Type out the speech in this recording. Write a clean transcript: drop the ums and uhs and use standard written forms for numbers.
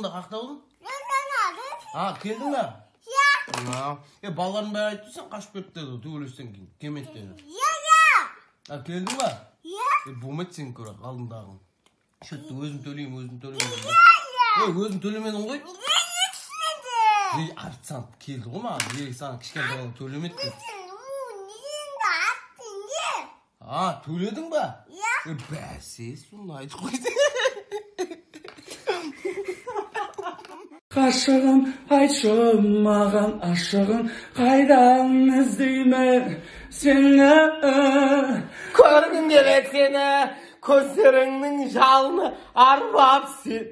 Қақта болдың? А, келдің ба? Иә. Е, балалардың бәрі айтты, сен қашып кетті деді, төбелестен кейін, келмеді деді. Иә, иә. А, келдің ба? Иә. Е, болмайды сенікі бірақ алдындағың. Счетті өзім төлеймін, өзім төлеймін. Иә. Е, өзің төлемедің ғой. Неге ексіді? Е, официант келді ғой маған, е, саған кішкентай бала төлемеді деп. А, төледің ба? Иә. Е, бәсе, соны айтып қойды. Ғашығым, айтшы маған, ашығым, қайдан іздеймін сені? Көргім келеді сені, көздеріңнің жалыны арбап сен.